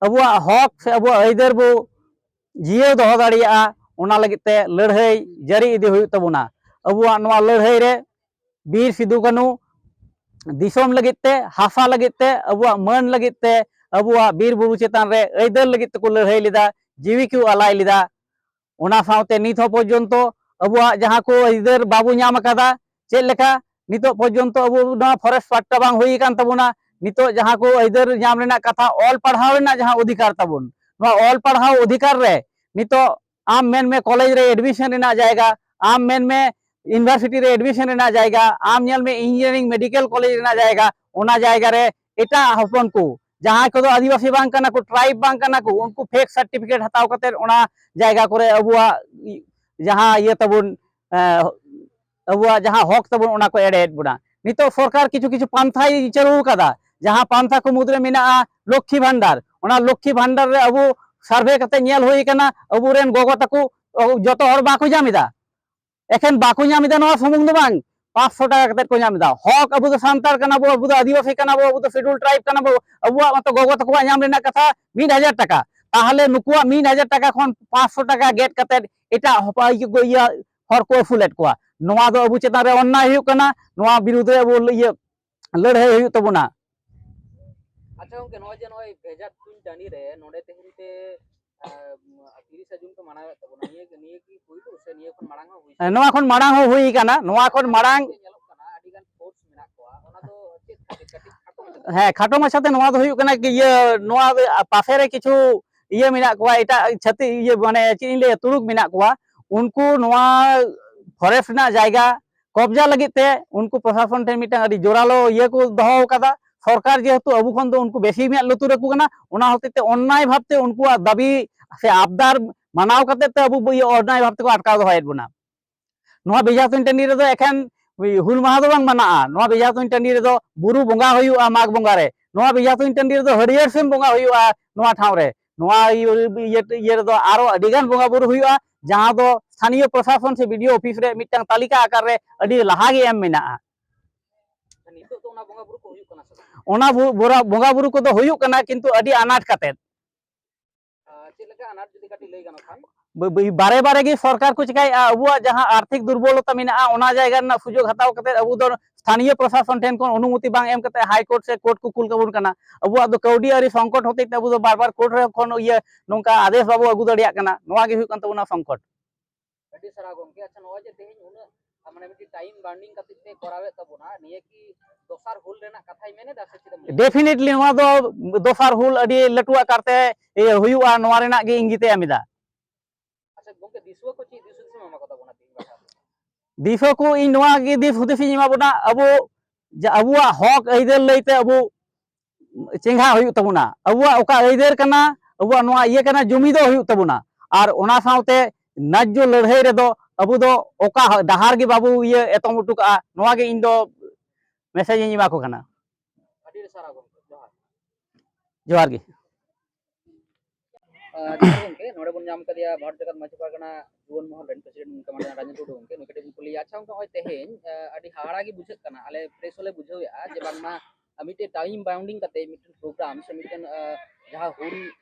ᱟᱵᱚᱣᱟᱜ ᱦᱚᱠ ᱥᱮ ᱟᱵᱚᱣᱟᱜ ᱟᱹᱭᱫᱟᱹᱨ ᱵᱚ ᱡᱤᱭᱟᱹᱣ ᱫᱚᱦᱚ ᱫᱟᱲᱮᱭᱟᱜᱼᱟ, ᱚᱱᱟ ᱞᱟᱹᱜᱤᱫ ᱛᱮ ᱞᱟᱹᱲᱦᱟᱹᱭ ᱡᱟᱹᱨᱤ ᱤᱫᱤ ᱦᱩᱭᱩᱜ ᱛᱟᱵᱚᱱᱟ᱾ ᱟᱵᱚᱣᱟᱜ ᱱᱚᱣᱟ ᱞᱟᱹᱲᱦᱟᱹᱭ ᱨᱮ ᱵᱤᱨ ᱥᱤᱫᱩ ᱠᱟᱹᱱᱩ ᱫᱤᱥᱚᱢ ᱞᱟᱹᱜᱤᱫ ᱛᱮ, ᱦᱟᱥᱟ ᱞᱟᱹᱜᱤᱫ ᱛᱮ, ᱟᱵᱚᱣᱟᱜ ᱢᱟᱹᱱ ᱞᱟᱹᱜᱤᱫ ᱛᱮ, ᱟᱵᱚᱣᱟᱜ ᱵᱤᱨ ᱵᱩᱨᱩ ᱪᱮᱛᱟᱱ ᱨᱮ ᱟᱹᱭᱫᱟᱹᱨ ᱞᱟᱹᱜᱤᱫ ᱛᱮᱠᱚ ᱞᱟᱹᱲᱦᱟᱹᱭ ᱞᱮᱫᱟ, ᱡᱤᱣᱤ ᱠᱚ ᱟᱞᱟᱭ ᱞᱮᱫᱟ᱾ ᱚᱱᱟ ᱥᱟᱶᱛᱮ ᱱᱤᱛ ᱦᱚᱸ ᱯᱚᱨᱡᱚᱱᱛᱚ ᱟᱵᱚᱣᱟᱜ ᱡᱟᱦᱟᱸ ᱠᱚ ᱟᱹᱭᱫᱟᱹᱨ ᱵᱟᱵᱚ ᱧᱟᱢ ᱟᱠᱟᱫᱟ᱾ ᱪᱮᱫ ᱞᱮᱠᱟ ᱱᱤᱛᱚᱜ ᱯᱚᱨᱡᱚᱱᱛᱚ ᱟᱵᱚ ᱱᱚᱣᱟ ᱯᱷᱚᱨᱮᱥᱴ ᱯᱟᱴᱴᱟ ᱵᱟᱝ ᱦᱩᱭ ᱟᱠᱟᱱ ᱛᱟᱵᱚᱱᱟ᱾ ᱱᱤᱛᱚᱜ ᱡᱟᱦᱟᱸ ᱠᱚ ᱟᱹᱭᱫᱟᱹᱨ ᱧᱟᱢ ᱨᱮᱱᱟᱜ ᱠᱟᱛᱷᱟ, ᱚᱞ ᱯᱟᱲᱦᱟᱣ ᱨᱮᱱᱟᱜ ᱡᱟᱦᱟᱸ ᱚᱫᱷᱤᱠᱟᱨ ᱛᱟᱵᱚᱱ, ᱱᱚᱣᱟ ᱚᱞ ᱯᱟᱲᱦᱟᱣ ᱚᱫᱷᱤᱠᱟᱨ ᱨᱮ ᱱᱤᱛᱚᱜ ᱟᱢ ᱢᱮᱱ ᱢᱮ ᱠᱚᱞᱮᱡᱽ ᱨᱮ ᱮᱰᱢᱤᱥᱚᱱ ᱨᱮᱱᱟᱜ ᱡᱟᱭᱜᱟ, ᱟᱢ ᱢᱮᱱ ᱢᱮ ᱤᱭᱩᱱᱤᱵᱷᱟᱨᱥᱤᱴᱤ ᱨᱮ ᱮᱰᱢᱤᱥᱚᱱ ᱨᱮᱱᱟᱜ ᱡᱟᱭᱜᱟ, ᱟᱢ ᱧᱮᱞ ᱢᱮ ᱤᱧᱡᱤᱱᱤᱭᱟᱨᱤᱝ ᱢᱮᱰᱤᱠᱮᱞ ᱠᱚᱞᱮᱡᱽ ᱨᱮᱱᱟᱜ ᱡᱟᱭᱜᱟ, ᱚᱱᱟ ᱡᱟᱭᱜᱟ ᱨᱮ ᱮᱴᱟᱜ ᱦᱚᱯᱚᱱ ᱠᱚ, ᱡᱟᱦᱟᱸᱭ ᱠᱚᱫᱚ ᱟᱹᱫᱤᱵᱟᱹᱥᱤ ᱵᱟᱝ ᱠᱟᱱᱟ ᱠᱚ, ᱴᱨᱟᱭᱤᱵᱽ ᱵᱟᱝ ᱠᱟᱱᱟ ᱠᱚ, ᱩᱱᱠᱩ ᱯᱷᱮᱠ ᱥᱟᱨᱴᱤᱯᱷᱤᱠᱮᱴ ᱦᱟᱛᱟᱣ ᱠᱟᱛᱮᱫ ᱚᱱᱟ ᱡᱟᱭᱜᱟ ᱠᱚᱨᱮ ᱟᱵᱚᱣᱟᱜ ᱡᱟᱦᱟᱸ ᱤᱭᱟᱹ ᱛᱟᱵᱚᱱ, ᱮᱸ, ᱟᱵᱚᱣᱟᱜ ᱡᱟᱦᱟᱸ ᱦᱚᱠ ᱛᱟᱵᱚᱱ, ᱚᱱᱟ ᱠᱚ ᱮᱲᱮᱭᱮᱫ ᱵᱚᱱᱟ᱾ ᱱᱤᱛᱚᱜ ᱥᱚᱨᱠᱟᱨ ᱠᱤᱪᱷᱩ ᱠᱤᱪᱷᱩ ᱯᱟᱱᱛᱷᱟᱭ ᱪᱟᱹᱞᱩ ᱟᱠᱟᱫᱟ, ᱡᱟᱦᱟᱸ ᱯᱟᱱᱛᱷᱟ ᱠᱚ ᱢᱩᱫᱽᱨᱮ ᱢᱮᱱᱟᱜᱼᱟ ᱞᱚᱠᱠᱷᱤ ᱵᱷᱟᱱᱰᱟᱨ᱾ ᱚᱱᱟ ᱞᱚᱠᱠᱷᱤ ᱵᱷᱟᱱᱰᱟᱨ ᱨᱮ ᱟᱵᱚ ᱥᱟᱨᱵᱷᱮ ᱠᱟᱛᱮ ᱧᱮᱞ ᱦᱩᱭ ᱟᱠᱟᱱᱟ, ᱟᱵᱚᱨᱮᱱ ᱜᱚᱜᱚ ᱛᱟᱠᱚ ᱡᱚᱛᱚ ᱦᱚᱲ ᱵᱟᱠᱚ ᱧᱟᱢ ᱮᱫᱟ᱾ ᱮᱠᱷᱮᱱ ᱵᱟᱠᱚ ᱧᱟᱢ ᱮᱫᱟ ᱱᱚᱣᱟ ᱥᱩᱢᱩᱝ ᱫᱚ ᱵᱟᱝ, ᱯᱟᱸᱪᱥᱚ ᱴᱟᱠᱟ ᱠᱟᱛᱮ ᱠᱚ ᱧᱟᱢ ᱮᱫᱟ᱾ ᱦᱚᱠ, ᱟᱵᱚ ᱫᱚ ᱥᱟᱱᱛᱟᱲ ᱠᱟᱱᱟ ᱵᱚ, ᱟᱵᱚ ᱫᱚ ᱟᱹᱫᱤᱵᱟᱹᱥᱤ ᱠᱟᱱᱟ ᱵᱚ, ᱟᱵᱚ ᱫᱚ ᱥᱤᱰᱩᱞ ᱴᱨᱟᱭᱤᱵᱽ ᱠᱟᱱᱟ ᱵᱚ, ᱟᱵᱚᱣᱟᱜ ᱢᱟᱛᱚ ᱜᱚᱜᱚ ᱛᱟᱠᱚᱣᱟᱜ ᱧᱟᱢ ᱨᱮᱱᱟᱜ ᱠᱟᱛᱷᱟ ᱢᱤᱫ ᱦᱟᱡᱟᱨ ᱴᱟᱠᱟ᱾ ᱛᱟᱦᱚᱞᱮ ᱱᱩᱠᱩᱣᱟᱜ ᱢᱤᱫ ᱦᱟᱡᱟᱨ ᱴᱟᱠᱟ ᱠᱷᱚᱱ ᱯᱟᱸᱪᱥᱚ ᱴᱟᱠᱟ ᱜᱮᱫ ᱠᱟᱛᱮ ᱮᱴᱟᱜ ᱦᱚᱯ-, ᱤᱭᱟᱹ, ᱤᱭᱟᱹ ᱦᱚᱲ ᱠᱚ ᱟᱹᱥᱩᱞᱮᱫ ᱠᱚᱣᱟ᱾ ᱱᱚᱣᱟ ᱫᱚ ᱟᱵᱚ ᱪᱮᱛᱟᱱ ᱨᱮ ᱚᱱᱱᱟᱭ ᱦᱩᱭᱩᱜ ᱠᱟᱱᱟ, ᱱᱚᱣᱟ ᱵᱤᱨᱩᱫᱷ ᱨᱮ ᱟᱵᱚ ᱤᱭᱟᱹ ᱞᱟᱹᱲᱦᱟᱹᱭ ᱦᱩᱭᱩᱜ ᱛᱟᱵᱚᱱᱟ᱾ ᱟᱪᱪᱷᱟ ᱜᱚᱝᱠᱮ, ᱱᱚᱜᱼᱚᱭ ᱡᱮ ᱱᱚᱜᱼᱚᱭ ᱵᱷᱮᱡᱟ ᱛᱩᱧ ᱴᱟᱺᱰᱤ ᱨᱮ ᱱᱚᱰᱮ ᱛᱮᱦᱮᱧ ᱯᱮ, ᱟᱸ, ᱛᱤᱨᱤᱥᱟ ᱡᱩᱱ ᱠᱚ ᱢᱟᱱᱟᱣᱮᱫ ᱛᱟᱵᱚᱱᱟ, ᱱᱤᱭᱟᱹ, ᱱᱤᱭᱟᱹ ᱠᱤ ᱯᱩᱭᱞᱩ ᱥᱮ ᱱᱤᱭᱟᱹ ᱠᱷᱚᱱ ᱢᱟᱲᱟᱝ ᱦᱚᱸ ᱦᱩᱭ ᱦᱮᱸ, ᱱᱚᱣᱟ ᱠᱷᱚᱱ ᱢᱟᱲᱟᱝ ᱦᱚᱸ ᱦᱩᱭ ᱠᱟᱱᱟ᱾ ᱱᱚᱣᱟ ᱠᱷᱚᱱ ᱢᱟᱲᱟᱝ ᱧᱮᱞᱚᱜ ᱠᱟᱱᱟ ᱟᱹᱰᱤ ᱜᱟᱱ ᱯᱷᱳᱨᱥ ᱢᱮᱱᱟᱜ ᱠᱚᱣᱟ, ᱚᱱᱟ ᱫᱚ ᱪᱮᱫ ᱠᱷᱟᱹᱛᱤᱨ? ᱠᱟᱹᱴᱤᱡ ᱠᱷᱟᱴᱚ ᱢᱟᱪᱷᱟ ᱛᱮ᱾ ᱦᱮᱸ, ᱠᱷᱟᱴᱚ ᱢᱟᱪᱷᱟ ᱛᱮ ᱱᱚᱣᱟ ᱫᱚ ᱦᱩᱭᱩᱜ ᱠᱟᱱᱟ ᱠᱤ ᱤᱭᱟᱹ, ᱱᱚᱣᱟ ᱫᱚ ᱯᱟᱥᱮ ᱨᱮ ᱠᱤᱪᱷᱩ ᱤᱭᱟᱹ ᱢᱮᱱᱟᱜ ᱠᱚᱣᱟ, ᱮᱴᱟᱜ ᱪᱷᱟᱹᱛᱤᱠ ᱤᱭᱟᱹ, ᱢᱟᱱᱮ ᱪᱮᱫ ᱤᱧ ᱞᱟᱹᱭᱟ, ᱛᱩᱲᱩᱠ ᱢᱮᱱᱟᱜ ᱠᱚᱣᱟ᱾ ᱩᱱᱠᱩ ᱱᱚᱣᱟ ᱯᱷᱚᱨᱮᱥᱴ ᱨᱮᱱᱟᱜ ᱡᱟᱭᱜᱟ ᱠᱚᱵᱡᱟ ᱞᱟᱹᱜᱤᱫ ᱛᱮ ᱩᱱᱠᱩ ᱯᱨᱚᱥᱟᱥᱚᱱ ᱴᱷᱮᱱ ᱢᱤᱫᱴᱟᱝ ᱟᱹᱰᱤ ᱡᱳᱨᱟᱞᱳ ᱤᱭᱟᱹ ᱠᱚ ᱫᱚᱦᱚ ᱟᱠᱟᱫᱟ᱾ ᱥᱚᱨᱠᱟᱨ ᱡᱮᱦᱮᱛᱩ ᱟᱵᱚ ᱠᱷᱚᱱ ᱫᱚ ᱩᱱᱠᱩ ᱵᱮᱥᱤ ᱢᱮᱫ ᱞᱩᱛᱩᱨ ᱟᱠᱚ ᱠᱟᱱᱟ, ᱚᱱᱟ ᱦᱚᱛᱮᱡ ᱛᱮ ᱚᱱᱱᱟᱭ ᱵᱷᱟᱵᱽ ᱛᱮ ᱩᱱᱠᱩᱣᱟᱜ ᱫᱟᱹᱵᱤ ᱥᱮ ᱟᱵᱫᱟᱨ ᱢᱟᱱᱟᱣ ᱠᱟᱛᱮ ᱛᱮ ᱟᱵᱚ ᱤᱭᱟᱹ ᱚᱱᱱᱟᱭ ᱵᱷᱟᱵᱽ ᱛᱮᱠᱚ ᱟᱴᱠᱟᱣ ᱫᱚᱦᱚᱭᱮᱫ ᱵᱚᱱᱟ᱾ ᱱᱚᱣᱟ ᱵᱮᱡᱷᱟ ᱛᱩᱧ ᱴᱟᱺᱰᱤ ᱨᱮᱫᱚ ᱮᱠᱷᱮᱱ ᱦᱩᱞ ᱢᱟᱦᱟ ᱫᱚ ᱵᱟᱝ ᱢᱟᱱᱟᱜᱼᱟ᱾ ᱱᱚᱣᱟ ᱵᱮᱡᱷᱟ ᱛᱩᱧ ᱴᱟᱺᱰᱤ ᱨᱮᱫᱚ ᱵᱩᱨᱩ ᱵᱚᱸᱜᱟ ᱦᱩᱭᱩᱜᱼᱟ ᱢᱟᱜᱽ ᱵᱚᱸᱜᱟ ᱨᱮ᱾ ᱱᱚᱣᱟ ᱵᱮᱡᱷᱟ ᱛᱩᱧ ᱴᱟᱺᱰᱤ ᱨᱮᱫᱚ ᱦᱟᱹᱨᱭᱟᱹᱲ ᱥᱤᱢ ᱵᱚᱸᱜᱟ ᱦᱩᱭᱩᱜᱼᱟ ᱱᱚᱣᱟ ᱴᱷᱟᱶ ᱨᱮ᱾ ᱱᱚᱣᱟ ᱤᱭᱟᱹ, ᱤᱭᱟᱹ, ᱤᱭᱟᱹ ᱨᱮᱫᱚ ᱟᱨᱚ ᱟᱹᱰᱤ ᱜᱟᱱ ᱵᱚᱸᱜᱟ ᱵᱩᱨᱩ ᱦᱩᱭᱩᱜᱼᱟ, ᱡᱟᱦᱟᱸ ᱫᱚ ᱥᱛᱷᱟᱱᱤᱭᱚ ᱯᱨᱚᱥᱟᱥᱚᱱ ᱥᱮ ᱵᱤᱰᱤᱳ ᱚᱯᱷᱤᱥ ᱨᱮ ᱢᱤᱫᱴᱟᱝ ᱛᱟᱹᱞᱤᱠᱟ ᱟᱠᱟᱨ ᱨᱮ ᱟᱹᱰᱤ ᱞᱟᱦᱟ ᱜᱮ ᱮᱢ ᱢᱮᱱᱟᱜᱼᱟ᱾ ᱱᱤᱛᱚᱜ ᱫᱚ ᱚᱱᱟ ᱵᱚᱸᱜᱟ ᱵᱩᱨᱩ ᱠᱚ ᱦᱩᱭᱩᱜ ᱠᱟᱱᱟ ᱥᱮ ᱵᱟᱝ? ᱚᱱᱟ ᱵᱚ-, ᱵᱚᱨᱟ-, ᱵᱚᱸᱜᱟ ᱵᱩᱨᱩ ᱠᱚᱫᱚ ᱦᱩᱭᱩᱜ ᱠᱟᱱᱟ, ᱠᱤᱱᱛᱩ ᱟᱹᱰᱤ ᱟᱱᱟᱴ ᱠᱟᱛᱮᱫ᱾ ᱟᱨ ᱪᱮᱫ ᱞᱮᱠᱟ ᱟᱱᱟᱴ ᱡᱩᱫᱤ ᱠᱟᱹᱴᱤᱡ ᱞᱟᱹᱭ ᱜᱟᱱᱚᱜ ᱠᱷᱟᱱ? ᱵ-, ᱵ-, ᱵᱟᱨᱮ ᱵᱟᱨᱮ ᱜᱮ ᱥᱚᱨᱠᱟᱨ ᱠᱚ ᱪᱤᱠᱟᱹᱭᱮᱫᱼᱟ, ᱟᱵᱚᱣᱟᱜ ᱡᱟᱦᱟᱸ ᱟᱨᱛᱷᱤᱠ ᱫᱩᱨᱵᱚᱞᱚᱛᱟ ᱢᱮᱱᱟᱜᱼᱟ, ᱚᱱᱟ ᱡᱟᱭᱜᱟ ᱨᱮᱱᱟᱜ ᱥᱩᱡᱳᱜᱽ ᱦᱟᱛᱟᱣ ᱠᱟᱛᱮᱫ ᱟᱵᱚ ᱫᱚ ᱥᱛᱷᱟᱱᱤᱭᱚ ᱯᱨᱚᱥᱟᱥᱚᱱ ᱴᱷᱮᱱ ᱠᱷᱚᱱ ᱚᱱᱩᱢᱚᱛᱤ ᱵᱟᱝ ᱮᱢ ᱠᱟᱛᱮᱫ ᱦᱟᱭ ᱠᱳᱨᱴ ᱥᱮ ᱠᱳᱨᱴ ᱠᱚ ᱠᱩᱞ ᱠᱟᱵᱚᱱ ᱠᱟᱱᱟ᱾ ᱟᱵᱚᱣᱟᱜ ᱫᱚ ᱠᱟᱹᱣᱰᱤ ᱟᱹᱨᱤ ᱥᱚᱝᱠᱚᱴ ᱦᱚᱛᱮᱡ ᱛᱮ ᱟᱵᱚ ᱫᱚ ᱵᱟᱨ ᱵᱟᱨ ᱠᱳᱨᱴ ᱨᱮ ᱠᱷᱚᱱ ᱤᱭᱟᱹ ᱱᱚᱝᱠᱟ ᱟᱫᱮᱥ ᱵᱟᱵᱚ ᱟᱹᱜᱩ ᱫᱟᱲᱮᱭᱟᱜ ᱠᱟᱱᱟ᱾ ᱱᱚᱣᱟ ᱜᱮ ᱦᱩᱭᱩᱜ ᱠᱟᱱ ᱛᱟᱵᱚᱱᱟ ᱥᱚᱝᱠᱚᱴ᱾ ᱟᱹᱰᱤ ᱥᱟᱨᱦᱟᱣ ᱜᱚᱝᱠᱮ᱾ ᱟᱪᱪᱷᱟ, ᱱᱚᱜᱼᱚᱭ ᱡᱮ ᱛᱮᱦᱮᱧ ᱩᱱᱟᱹᱜ, ᱟ, ᱢᱟᱱᱮ ᱢᱤᱫᱴᱤᱡ time bounding ᱠᱟᱛᱮ ᱯᱮ ᱠᱚᱨᱟᱣᱮᱫ ᱛᱟᱵᱚᱱᱟ, ᱱᱤᱭᱟᱹ ᱠᱤ ᱫᱚᱥᱟᱨ ᱦᱩᱞ ᱨᱮᱱᱟᱜ ᱠᱟᱛᱷᱟᱭ ᱢᱮᱱᱮᱫᱟ ᱥᱮ ᱪᱮᱫ ᱮᱢ ᱞᱟᱹᱭ? Definitely ᱱᱚᱣᱟ ᱫᱚ ᱫᱚᱥᱟᱨ ᱦᱩᱞ ᱟᱹᱰᱤ ᱞᱟᱹᱴᱩ ᱟᱠᱟᱨ ᱛᱮ, ᱤᱭᱟᱹ, ᱦᱩᱭᱩᱜᱼᱟ, ᱱᱚᱣᱟ ᱨᱮᱱᱟᱜ ᱜᱮ ᱤᱧ ᱜᱤᱛᱟᱹ ᱮᱢ ᱮᱫᱟ᱾ ᱟᱪᱪᱷᱟ ᱜᱚᱝᱠᱮ, ᱫᱤᱥᱩᱣᱟᱹ ᱠᱚ ᱪᱮᱫ ᱫᱤᱥ ᱦᱩᱫᱤᱥ ᱮᱢ ᱮᱢᱟ ᱠᱚ ᱛᱟᱵᱚᱱᱟ ᱛᱮᱦᱮᱧ ᱵᱟᱠᱷᱨᱟ ᱛᱮ? ᱫᱤᱥᱩᱣᱟᱹ ᱠᱚ ᱤᱧ ᱱᱚᱣᱟ ᱜᱮ ᱫᱤᱥ ᱦᱩᱫᱤᱥ ᱤᱧ ᱮᱢᱟ ᱵᱚᱱᱟ, ᱟᱵᱚ ᱡᱮ ᱟᱵᱚᱣᱟᱜ ᱦᱚᱠ ᱟᱹᱭᱫᱟᱹᱨ ᱞᱟᱹᱭᱛᱮ ᱟᱵᱚ ᱪᱮᱸᱜᱷᱟ ᱦᱩᱭᱩᱜ ᱛᱟᱵᱚᱱᱟ᱾ ᱟᱵᱚᱣᱟᱜ ᱚᱠᱟ ᱟᱹᱭᱫᱟᱹᱨ ᱠᱟᱱᱟ, ᱟᱵᱚᱣᱟᱜ ᱱᱚᱣᱟ ᱤᱭᱟᱹ ᱠᱟᱱᱟ, ᱡᱩᱢᱤᱫᱚᱜ ᱦᱩᱭᱩᱜ ᱛᱟᱵᱚᱱᱟ᱾ ᱟᱨ ᱚᱱᱟ ᱥᱟᱶᱛᱮ ᱱᱟᱡᱽᱡᱚ ᱞᱟᱹᱲᱦᱟᱹᱭ ᱨᱮᱫᱚ ᱟᱵᱚ ᱫᱚ ᱚᱠᱟ ᱰᱟᱦᱟᱨ ᱜᱮ ᱵᱟᱵᱚ ᱤᱭᱟᱹ ᱮᱛᱚᱢ ᱦᱚᱴᱚ ᱠᱟᱜᱼᱟ, ᱱᱚᱣᱟ ᱜᱮ ᱤᱧ ᱫᱚ message ᱤᱧ ᱮᱢᱟ ᱠᱚ ᱠᱟᱱᱟ᱾ ᱟᱹᱰᱤ ᱟᱹᱰᱤ ᱥᱟᱨᱦᱟᱣ ᱜᱚᱢᱠᱮ, ᱡᱚᱦᱟᱨ᱾ ᱡᱚᱦᱟᱨ ᱜᱮ᱾ ᱟᱨ ᱡᱚᱦᱟᱨ ᱜᱚᱢᱠᱮ, ᱱᱚᱰᱮ ᱵᱚᱱ ᱧᱟᱢ ᱠᱟᱫᱮᱭᱟ ᱵᱷᱟᱨᱚᱛ ᱡᱟᱠᱟᱛ ᱢᱟᱹᱡᱷᱤ ᱯᱟᱨᱜᱟᱱᱟ ᱡᱩᱣᱟᱹᱱ ᱢᱚᱦᱚᱞ ᱨᱮᱱ president commander ᱨᱟᱡᱮᱱ ᱴᱩᱰᱩ ᱜᱚᱢᱠᱮ, ᱱᱩᱭ ᱠᱟᱹᱴᱤᱡ ᱵᱚᱱ ᱠᱩᱞᱤᱭᱟ᱾ ᱟᱪᱪᱷᱟ ᱜᱚᱢᱠᱮ, ᱱᱚᱜᱼᱚᱭ ᱛᱮᱦᱮᱧ, ᱟᱸ, ᱟᱹᱰᱤ ᱦᱟᱦᱟᱲᱟ ᱜᱮ ᱵᱩᱡᱷᱟᱹᱜ ᱠᱟᱱᱟ, ᱟᱞᱮ press ᱦᱚᱸᱞᱮ ᱵᱩᱡᱷᱟᱹᱣᱮᱫᱼᱟ ᱡᱮ ᱵᱟᱝᱢᱟ, ᱟᱸ, ᱢᱤᱫᱴᱮᱱ time bounding ᱠᱟᱛᱮ ᱢᱤᱫᱴᱮᱱ program ᱥᱮ ᱢᱤᱫᱴᱮᱱ, ᱟᱸ, ᱡᱟᱦᱟᱸ ᱦᱩᱞ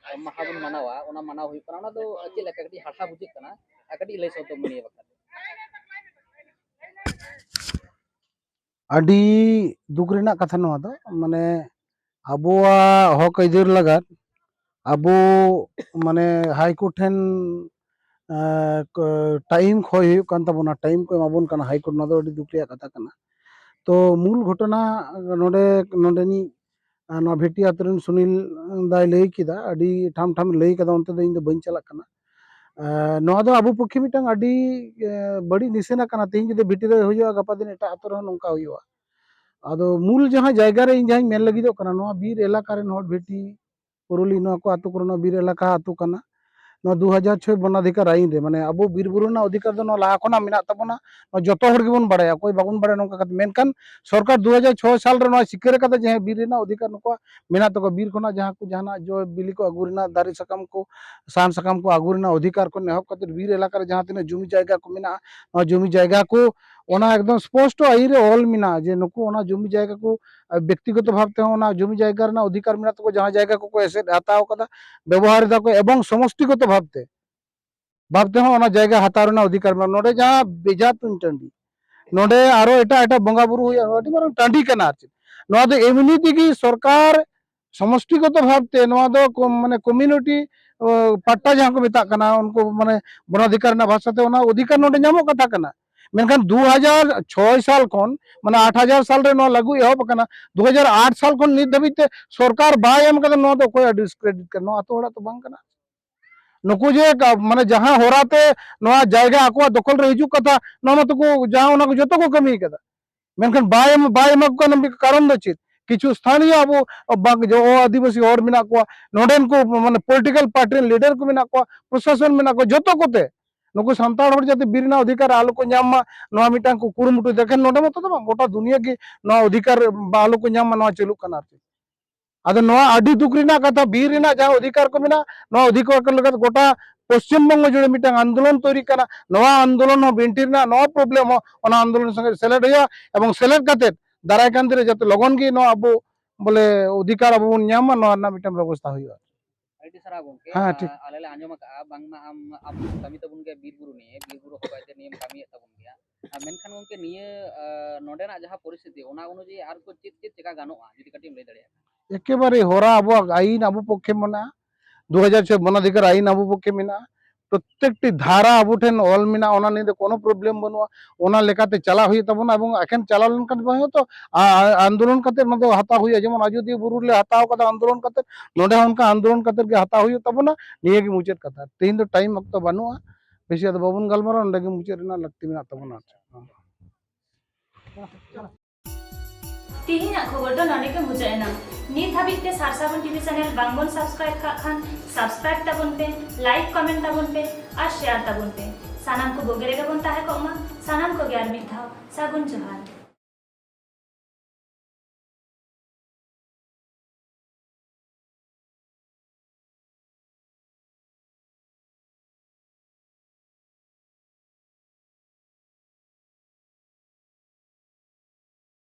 ᱢᱟᱦᱟ ᱵᱚᱱ ᱢᱟᱱᱟᱣᱟ, ᱚᱱᱟ ᱢᱟᱱᱟᱣ ᱦᱩᱭᱩᱜ ᱠᱟᱱᱟ, ᱚᱱᱟ ᱫᱚ ᱪᱮᱫ ᱞᱮᱠᱟ ᱠᱟᱹᱴᱤᱡ ᱦᱟᱦᱟᱲᱟ ᱵᱩᱡᱷᱟᱹᱜ ᱠᱟᱱᱟ? ᱟᱨ ᱠᱟᱹᱴᱤᱡ ᱞᱟᱹᱭ ᱥᱚᱫᱚᱨ ᱢᱮ ᱱᱤᱭᱟᱹ ᱵᱟᱠᱷᱨᱟ ᱛᱮ᱾ ᱟᱹᱰᱤ ᱫᱩᱠ ᱨᱮᱱᱟᱜ ᱠᱟᱛᱷᱟ ᱱᱚᱣᱟ ᱫᱚ, ᱢᱟᱱᱮ ᱟᱵᱚᱣᱟᱜ ᱦᱚᱠ ᱟᱹᱭᱫᱟᱹᱨ ᱞᱟᱜᱟᱫ ᱟᱵᱚ ᱢᱟᱱᱮ ᱦᱟᱭ ᱠᱳᱨᱴ ᱴᱷᱮᱱ time ᱠᱷᱚᱭ ᱦᱩᱭᱩᱜ ᱠᱟᱱ ᱛᱟᱵᱚᱱᱟ, time ᱠᱚ ᱮᱢᱟᱵᱚᱱ ᱠᱟᱱᱟ ᱦᱟᱭ ᱠᱳᱨᱴ, ᱱᱚᱣᱟ ᱫᱚ ᱟᱹᱰᱤ ᱫᱩᱠ ᱨᱮᱭᱟᱜ ᱠᱟᱛᱷᱟ ᱠᱟᱱᱟ᱾ ᱛᱚ ᱢᱩᱞ ᱜᱷᱚᱴᱚᱱᱟ ᱱᱚᱰᱮ ᱱᱚᱰᱮᱱᱤᱡ ᱟᱨ ᱱᱚᱣᱟ ᱵᱷᱤᱴᱤ ᱟᱛᱳ ᱨᱮᱱ ᱥᱩᱱᱤᱞ ᱫᱟᱭ ᱞᱟᱹᱭ ᱠᱮᱫᱟ, ᱟᱹᱰᱤ ᱴᱷᱟᱢ ᱴᱷᱟᱢ ᱞᱟᱹᱭ ᱠᱟᱫᱟ, ᱚᱱᱛᱮ ᱫᱚ ᱤᱧ ᱫᱚ ᱵᱟᱹᱧ ᱪᱟᱞᱟᱜ ᱠᱟᱱᱟ᱾ ᱟᱨ ᱱᱚᱣᱟ ᱫᱚ ᱟᱵᱚ ᱯᱚᱠᱠᱷᱮ ᱢᱤᱫᱴᱟᱝ ᱟᱹᱰᱤ, ᱮ, ᱵᱟᱹᱲᱤᱡ ᱱᱤᱥᱟᱹᱱᱟ ᱠᱟᱱᱟ᱾ ᱛᱮᱦᱮᱧ ᱡᱩᱫᱤ ᱵᱷᱤᱴᱤ ᱨᱮ ᱦᱩᱭᱩᱜᱼᱟ, ᱜᱟᱯᱟ ᱫᱤᱱ ᱮᱴᱟᱜ ᱟᱛᱳ ᱨᱮᱦᱚᱸ ᱱᱚᱝᱠᱟ ᱦᱩᱭᱩᱜᱼᱟ᱾ ᱟᱫᱚ ᱢᱩᱞ ᱡᱟᱦᱟᱸ ᱡᱟᱭᱜᱟ ᱨᱮ ᱤᱧ ᱡᱟᱦᱟᱸᱧ ᱢᱮᱱ ᱞᱟᱹᱜᱤᱫᱚᱜ ᱠᱟᱱᱟ, ᱱᱚᱣᱟ ᱵᱤᱨ ᱮᱞᱟᱠᱟ ᱨᱮᱱ ᱦᱚᱲ, ᱵᱷᱤᱴᱤ, ᱯᱩᱨᱩᱞᱤ, ᱱᱚᱣᱟ ᱠᱚ ᱟᱛᱳ ᱠᱚᱨᱮᱱᱟᱜ ᱵᱤᱨ ᱮᱞᱟᱠᱟ ᱟᱛᱳ ᱠᱟᱱᱟ᱾ ᱱᱚᱣᱟ ᱫᱩ ᱦᱟᱡᱟᱨ ᱪᱷᱚᱭ ᱵᱚᱱᱟᱫᱷᱤᱠᱟᱨ ᱟᱭᱤᱱ ᱨᱮ, ᱢᱟᱱᱮ ᱟᱵᱚ ᱵᱤᱨ ᱵᱩᱨᱩ ᱨᱮᱱᱟᱜ ᱚᱫᱷᱤᱠᱟᱨ ᱫᱚ ᱱᱚᱣᱟ ᱞᱟᱦᱟ ᱠᱷᱚᱱᱟᱜ ᱢᱮᱱᱟᱜ ᱛᱟᱵᱚᱱᱟ, ᱱᱚᱣᱟ ᱡᱚᱛᱚ ᱦᱚᱲ ᱜᱮᱵᱚᱱ ᱵᱟᱲᱟᱭᱟ, ᱚᱠᱚᱭ ᱵᱟᱵᱚᱱ ᱵᱟᱲᱟᱭᱟ ᱱᱚᱝᱠᱟ ᱠᱟᱛᱮ᱾ ᱢᱮᱱᱠᱷᱟᱱ ᱥᱚᱨᱠᱟᱨ ᱫᱩ ᱦᱟᱡᱟᱨ ᱪᱷᱚᱭ ᱥᱟᱞ ᱨᱮ ᱱᱚᱣᱟ ᱥᱤᱠᱟᱹᱨ ᱟᱠᱟᱫᱟ ᱡᱮ ᱦᱮᱸ, ᱵᱤᱨ ᱨᱮᱱᱟᱜ ᱚᱫᱷᱤᱠᱟᱨ ᱱᱩᱠᱩᱣᱟᱜ ᱢᱮᱱᱟᱜ ᱛᱟᱠᱚᱣᱟ, ᱵᱤᱨ ᱠᱷᱚᱱᱟᱜ ᱡᱟᱦᱟᱸ ᱠᱚ ᱡᱟᱦᱟᱱᱟᱜ ᱡᱚ ᱵᱤᱞᱤ ᱠᱚ ᱟᱹᱜᱩ ᱨᱮᱱᱟᱜ, ᱫᱟᱨᱮ ᱥᱟᱠᱟᱢ ᱠᱚ, ᱥᱟᱦᱟᱱ ᱥᱟᱠᱟᱢ ᱠᱚ ᱟᱹᱜᱩ ᱨᱮᱱᱟᱜ ᱚᱫᱷᱤᱠᱟᱨ ᱠᱷᱚᱱ ᱮᱦᱚᱵ ᱠᱟᱛᱮ ᱵᱤᱨ ᱮᱞᱟᱠᱟ ᱨᱮ ᱡᱟᱦᱟᱸ ᱛᱤᱱᱟᱹᱜ ᱡᱩᱢᱤ ᱡᱟᱭᱜᱟ ᱠᱚ ᱢᱮᱱᱟᱜᱼᱟ, ᱱᱚᱣᱟ ᱡᱩᱢᱤ ᱡᱟᱭᱜᱟ ᱠᱚ ᱚᱱᱟ ᱮᱠᱫᱚᱢ ᱥᱯᱚᱥᱴᱚ ᱟᱹᱭᱤᱱ ᱨᱮ ᱚᱞ ᱢᱮᱱᱟᱜᱼᱟ ᱡᱮ ᱱᱩᱠᱩ ᱚᱱᱟ ᱡᱩᱢᱤ ᱡᱟᱭᱜᱟ ᱠᱚ, ᱟᱨ ᱵᱮᱠᱛᱤᱜᱚᱛᱚ ᱵᱷᱟᱵᱽ ᱛᱮᱦᱚᱸ ᱚᱱᱟ ᱡᱩᱢᱤ ᱡᱟᱭᱜᱟ ᱨᱮᱱᱟᱜ ᱚᱫᱷᱤᱠᱟᱨ ᱢᱮᱱᱟᱜ ᱛᱟᱠᱚᱣᱟ, ᱡᱟᱦᱟᱸ ᱡᱟᱭᱜᱟ ᱠᱚᱠᱚ ᱮᱥᱮᱫ ᱦᱟᱛᱟᱣ ᱠᱟᱫᱟ, ᱵᱮᱵᱚᱦᱟᱨ ᱫᱟᱠᱚ, ᱮᱵᱚᱝ ᱥᱚᱢᱚᱥᱛᱤᱜᱚᱛᱚ ᱵᱷᱟᱵᱽ ᱛᱮ, ᱵᱷᱟᱵᱽ ᱛᱮᱦᱚᱸ ᱚᱱᱟ ᱡᱟᱭᱜᱟ ᱦᱟᱛᱟᱣ ᱨᱮᱱᱟᱜ ᱚᱫᱷᱤᱠᱟᱨ ᱢᱮᱱᱟᱜᱼᱟ᱾ ᱱᱚᱰᱮ ᱡᱟᱦᱟᱸ ᱵᱮᱡᱷᱟ ᱛᱩᱧ ᱴᱟᱺᱰᱤ, ᱱᱚᱰᱮ ᱟᱨᱚ ᱮᱴᱟᱜ ᱮᱴᱟᱜ ᱵᱚᱸᱜᱟ ᱵᱩᱨᱩ ᱦᱩᱭᱩᱜᱼᱟ, ᱟᱹᱰᱤ ᱢᱟᱨᱟᱝ ᱴᱟᱺᱰᱤ ᱠᱟᱱᱟ᱾ ᱟᱨ ᱪᱮᱫ, ᱱᱚᱣᱟ ᱫᱚ ᱮᱢᱱᱤ ᱛᱮᱜᱮ ᱥᱚᱨᱠᱟᱨ ᱥᱚᱢᱚᱥᱴᱤᱜᱚᱛᱚ ᱵᱷᱟᱵᱽ ᱛᱮ ᱱᱚᱣᱟ ᱫᱚ ᱠᱚ-, ᱢᱟᱱᱮ community ᱯᱟᱴᱴᱟ ᱡᱟᱦᱟᱸ ᱠᱚ ᱢᱮᱛᱟᱜ ᱠᱟᱱᱟ, ᱩᱱᱠᱩ ᱢᱟᱱᱮ ᱵᱚᱱᱟᱫᱷᱤᱠᱟᱨ ᱨᱮᱱᱟᱜ ᱵᱷᱟᱥᱟ ᱛᱮ ᱚᱱᱟ ᱚᱫᱷᱤᱠᱟᱨ ᱱᱚᱰᱮ ᱧᱟᱢᱚᱜ ᱠᱟᱛᱷᱟ ᱠᱟᱱᱟ᱾ ᱢᱮᱱᱠᱷᱟᱱ ᱫᱩ ᱦᱟᱡᱟᱨ ᱪᱷᱚᱭ ᱥᱟᱞ ᱠᱷᱚᱱ, ᱢᱟᱱᱮ ᱟᱴ ᱦᱟᱡᱟᱨ ᱥᱟᱞ ᱨᱮ ᱱᱚᱣᱟ ᱞᱟᱹᱜᱩ ᱮᱦᱚᱵ ᱟᱠᱟᱱᱟ, ᱫᱩ ᱦᱟᱡᱟᱨ ᱟᱴ ᱥᱟᱞ ᱠᱷᱚᱱ ᱱᱤᱛ ᱫᱷᱟᱹᱵᱤᱡ ᱛᱮ ᱥᱚᱨᱠᱟᱨ ᱵᱟᱭ ᱮᱢ ᱠᱟᱫᱟ, ᱱᱚᱣᱟ ᱫᱚ ᱚᱠᱚᱭᱟᱜ ᱰᱤᱥᱠᱨᱮᱰᱤᱴ ᱠᱟᱱᱟ? ᱱᱚᱣᱟ ᱟᱛᱳ ᱦᱚᱲᱟᱜ ᱛᱚ ᱵᱟᱝ ᱠᱟᱱᱟ᱾ ᱱᱩᱠᱩ ᱡᱮ ᱠᱟ-, ᱢᱟᱱᱮ ᱡᱟᱦᱟᱸ ᱦᱚᱨᱟ ᱛᱮ ᱱᱚᱣᱟ ᱡᱟᱭᱜᱟ ᱟᱠᱚᱣᱟᱜ ᱫᱚᱠᱷᱚᱞ ᱨᱮ ᱦᱤᱡᱩᱜ ᱠᱟᱛᱷᱟ, ᱱᱚᱣᱟ ᱢᱟᱛᱚ ᱠᱚ ᱡᱟᱦᱟᱸ ᱚᱱᱟ ᱠᱚ ᱡᱚᱛᱚ ᱠᱚ ᱠᱟᱹᱢᱤ ᱠᱟᱫᱟ᱾ ᱢᱮᱱᱠᱷᱟᱱ ᱵᱟᱭ ᱮᱢ, ᱵᱟᱭ ᱮᱢᱟ ᱠᱚ ᱠᱟᱱᱟ᱾ ᱢᱤᱫ ᱠᱟᱨᱚᱱ ᱫᱚ ᱪᱮᱫ? ᱠᱤᱪᱷᱩ ᱥᱛᱷᱟᱱᱤᱭᱚ ᱟᱵᱚ ᱵᱟᱝ, ᱡᱚ-, ᱟᱹᱫᱤᱵᱟᱹᱥᱤ ᱦᱚᱲ ᱢᱮᱱᱟᱜ ᱠᱚᱣᱟ, ᱱᱚᱰᱮᱱ ᱠᱚ ᱢᱟᱱᱮ ᱯᱚᱞᱤᱴᱤᱠᱟᱞ ᱯᱟᱨᱴᱤ ᱨᱮᱱ ᱞᱤᱰᱟᱨ ᱠᱚ ᱢᱮᱱᱟᱜ ᱠᱚᱣᱟ, ᱯᱨᱚᱥᱟᱥᱚᱱ ᱢᱮᱱᱟᱜ ᱠᱚᱣᱟ, ᱡᱚᱛᱚ ᱠᱚᱛᱮ ᱱᱩᱠᱩ ᱥᱟᱱᱛᱟᱲ ᱦᱚᱲ ᱡᱟᱛᱮ ᱵᱤᱨ ᱨᱮᱱᱟᱜ ᱚᱫᱷᱤᱠᱟᱨ ᱟᱞᱚ ᱠᱚ ᱧᱟᱢ ᱢᱟ, ᱱᱚᱣᱟ ᱢᱤᱫᱴᱟᱝ ᱠᱚ ᱠᱩᱨᱩᱢᱩᱴᱩᱭ ᱫᱟ᱾ ᱮᱠᱷᱮᱱ ᱱᱚᱰᱮ ᱢᱚᱛᱚ ᱫᱚ ᱵᱟᱝ, ᱜᱚᱴᱟ ᱫᱩᱱᱤᱭᱟᱹ ᱜᱮ ᱱᱚᱣᱟ ᱚᱫᱷᱤᱠᱟᱨ ᱵᱟ ᱟᱞᱚ ᱠᱚ ᱧᱟᱢ ᱢᱟ, ᱱᱚᱣᱟ ᱪᱟᱹᱞᱩᱜ ᱠᱟᱱᱟ ᱟᱨ ᱪᱮᱫ᱾ ᱟᱫᱚ ᱱᱚᱣᱟ ᱟᱹᱰᱤ ᱫᱩᱠ ᱨᱮᱱᱟᱜ ᱠᱟᱛᱷᱟ, ᱵᱤᱨ ᱨᱮᱱᱟᱜ ᱡᱟᱦᱟᱸ ᱚᱫᱷᱤᱠᱟᱨ ᱠᱚ ᱢᱮᱱᱟᱜᱼᱟ, ᱱᱚᱣᱟ ᱚᱫᱷᱤᱠᱟᱨ ᱠᱚ ᱞᱟᱹᱜᱤᱫ ᱜᱚᱴᱟ ᱯᱚᱥᱪᱤᱢ ᱵᱚᱝᱜᱚ ᱡᱩᱲᱮ ᱢᱤᱫᱴᱟᱝ ᱟᱱᱫᱳᱞᱚᱱ ᱛᱚᱭᱨᱤᱜ ᱠᱟᱱᱟ᱾ ᱱᱚᱣᱟ ᱟᱱᱫᱳᱞᱚᱱ ᱦᱚᱸ ᱵᱤᱱᱴᱤ ᱨᱮᱱᱟᱜ ᱱᱚᱣᱟ ᱯᱨᱚᱵᱞᱮᱢ ᱦᱚᱸ ᱚᱱᱟ ᱟᱱᱫᱳᱞᱚᱱ ᱥᱚᱸᱜᱮ ᱥᱮᱞᱮᱫ ᱦᱩᱭᱩᱜᱼᱟ, ᱮᱵᱚᱝ ᱥᱮᱞᱮᱫ ᱠᱟᱛᱮ ᱫᱟᱨᱟᱭ ᱠᱟᱱ ᱫᱤᱱ ᱨᱮ ᱡᱟᱛᱮ ᱞᱚᱜᱚᱱ ᱜᱮ ᱱᱚᱣᱟ ᱟᱵᱚ ᱵᱚᱞᱮ ᱚᱫᱷᱤᱠᱟᱨ ᱟᱵᱚ ᱵᱚᱱ ᱧᱟᱢ ᱢᱟ, ᱱᱚᱣᱟ ᱨᱮᱱᱟᱜ ᱢᱤᱫᱴᱟᱝ ᱵᱮᱵᱚᱥᱛᱷᱟ ᱦᱩᱭᱩᱜᱼᱟ᱾ ᱟᱹᱰᱤ ᱥᱟᱨᱦᱟᱣ ᱜᱚᱝᱠᱮ᱾ ᱦᱮᱸ, ᱴᱷᱤᱠ᱾ ᱟᱞᱮ ᱞᱮ ᱟᱸᱡᱚᱢ ᱟᱠᱟᱫᱼᱟ ᱵᱟᱝᱢᱟ ᱟᱢ, ᱟᱢ ᱠᱟᱹᱢᱤ ᱛᱟᱵᱚᱱ ᱜᱮᱭᱟ ᱵᱤᱨ ᱵᱩᱨᱩ ᱱᱤᱭᱮ, ᱵᱤᱨ ᱵᱩᱨᱩ ᱦᱚᱠ ᱟᱹᱭᱫᱟᱹᱨᱤ ᱱᱤᱭᱮᱢ ᱠᱟᱹᱢᱤᱭᱮᱫ ᱛᱟᱵᱚᱱ ᱜᱮᱭᱟ᱾ ᱟᱨ ᱢᱮᱱᱠᱷᱟᱱ ᱜᱚᱝᱠᱮ, ᱱᱤᱭᱟᱹ, ᱟᱸ, ᱱᱚᱰᱮᱱᱟᱜ ᱡᱟᱦᱟᱸ ᱯᱚᱨᱤᱥᱛᱷᱤᱛᱤ, ᱚᱱᱟ ᱚᱱᱩᱡᱟᱭᱤ ᱟᱨ ᱠᱚ ᱪᱮᱫ ᱪᱮᱫ ᱪᱮᱠᱟ ᱜᱟᱱᱚᱜᱼᱟ, ᱡᱩᱫᱤ ᱠᱟᱹᱴᱤᱡ ᱮᱢ ᱞᱟᱹᱭ ᱫᱟᱲᱮᱭᱟᱜ ᱠᱷᱟᱱ? ᱮᱠᱮᱵᱟᱨᱮ ᱦᱚᱨᱟ ᱟᱵᱚᱣᱟᱜ ᱟᱹᱭᱤᱱ ᱟᱵᱚ ᱯᱚᱠᱠᱷᱮ ᱢᱮᱱᱟᱜᱼᱟ, ᱫᱩ ᱦᱟᱡᱟᱨ ᱪᱷᱚᱭ ᱵᱚᱱᱟᱫᱷᱤᱠᱟᱨ ᱟᱹᱭᱤᱱ ᱟᱵᱚ ᱯᱚᱠᱠᱷᱮ ᱢᱮᱱᱟᱜᱼᱟ, ᱯᱨᱚᱛᱛᱮᱠᱴᱤ ᱫᱷᱟᱨᱟ ᱟᱵᱚ ᱴᱷᱮᱱ ᱚᱞ ᱢᱮᱱᱟᱜᱼᱟ, ᱚᱱᱟ ᱱᱤᱭᱮ ᱫᱚ ᱠᱳᱱᱳ ᱯᱨᱚᱵᱞᱮᱢ ᱵᱟᱹᱱᱩᱜᱼᱟ᱾ ᱚᱱᱟ ᱞᱮᱠᱟᱛᱮ ᱪᱟᱞᱟᱜ ᱦᱩᱭᱩᱜ ᱛᱟᱵᱚᱱᱟ, ᱮᱵᱚᱝ ᱮᱠᱮᱱ ᱪᱟᱞᱟᱣ ᱞᱮᱱᱠᱷᱟᱱ ᱵᱟᱝ ᱦᱩᱭᱩᱜᱼᱟ ᱛᱚ, ᱟ-, ᱟ-, ᱟᱱᱫᱳᱞᱚᱱ ᱠᱟᱛᱮ ᱚᱱᱟ ᱫᱚ ᱦᱟᱛᱟᱣ ᱦᱩᱭᱩᱜᱼᱟ᱾ ᱡᱮᱢᱚᱱ ᱟᱡᱚᱫᱤᱭᱟᱹ ᱵᱩᱨᱩ ᱨᱮᱞᱮ ᱦᱟᱛᱟᱣ ᱠᱟᱫᱟ ᱟᱱᱫᱳᱞᱚᱱ ᱠᱟᱛᱮ, ᱱᱚᱰᱮ ᱦᱚᱸ ᱚᱱᱠᱟ ᱟᱱᱫᱳᱞᱚᱱ ᱠᱟᱛᱮ ᱜᱮ ᱦᱟᱛᱟᱣ ᱦᱩᱭᱩᱜ ᱛᱟᱵᱚᱱᱟ᱾ ᱱᱤᱭᱟᱹ ᱜᱮ ᱢᱩᱪᱟᱹᱫ ᱠᱟᱛᱷᱟ᱾ ᱛᱮᱦᱮᱧ ᱫᱚ ᱴᱟᱭᱤᱢ ᱚᱠᱛᱚ ᱵᱟᱹᱱᱩᱜᱼᱟ, ᱵᱮᱥᱤ ᱟᱫᱚ ᱵᱟᱵᱚᱱ ᱜᱟᱞᱢᱟᱨᱟᱣᱟ, ᱱᱚᱰᱮ ᱜᱮ ᱢᱩᱪᱟᱹᱫ ᱨᱮᱱᱟᱜ ᱞᱟᱹᱠᱛᱤ ᱢᱮᱱᱟᱜ ᱛᱟᱵᱚᱱᱟ᱾ ᱛᱤᱦᱤᱧᱟᱜ ᱠᱷᱚᱵᱚᱨ ᱫᱚ ᱱᱚᱰᱮ ᱜᱮ ᱢᱩᱪᱟᱹᱫ ᱮᱱᱟ᱾ ᱱᱤᱛ ᱦᱟᱹᱵᱤᱡ ᱛᱮ ᱥᱟᱨ ᱥᱟᱹᱜᱩᱱ ᱴᱤᱵᱷᱤ ᱪᱮᱱᱮᱞ ᱵᱟᱝ ᱵᱚᱱ ᱥᱟᱵᱥᱠᱨᱟᱭᱤᱵ ᱠᱟᱜ ᱠᱷᱟᱱ, ᱥᱟᱵᱥᱠᱨᱟᱭᱤᱵ ᱛᱟᱵᱚᱱ ᱯᱮ, ᱞᱟᱭᱤᱠ, ᱠᱚᱢᱮᱱᱴ ᱛᱟᱵᱚᱱ ᱯᱮ ᱟᱨ ᱥᱮᱭᱟᱨ ᱛᱟᱵᱚᱱ ᱯᱮ᱾ ᱥᱟᱱᱟᱢ ᱠᱚ ᱵᱩᱜᱤ ᱨᱮᱜᱮ ᱵᱚᱱ ᱛᱟᱦᱮᱸ ᱠᱚᱜ ᱢᱟ᱾ ᱥᱟᱱᱟᱢ ᱠᱚᱜᱮ ᱟᱨ ᱢᱤᱫ ᱫᱷᱟᱣ ᱥᱟᱹᱜᱩᱱ ᱡᱚᱦᱟᱨ᱾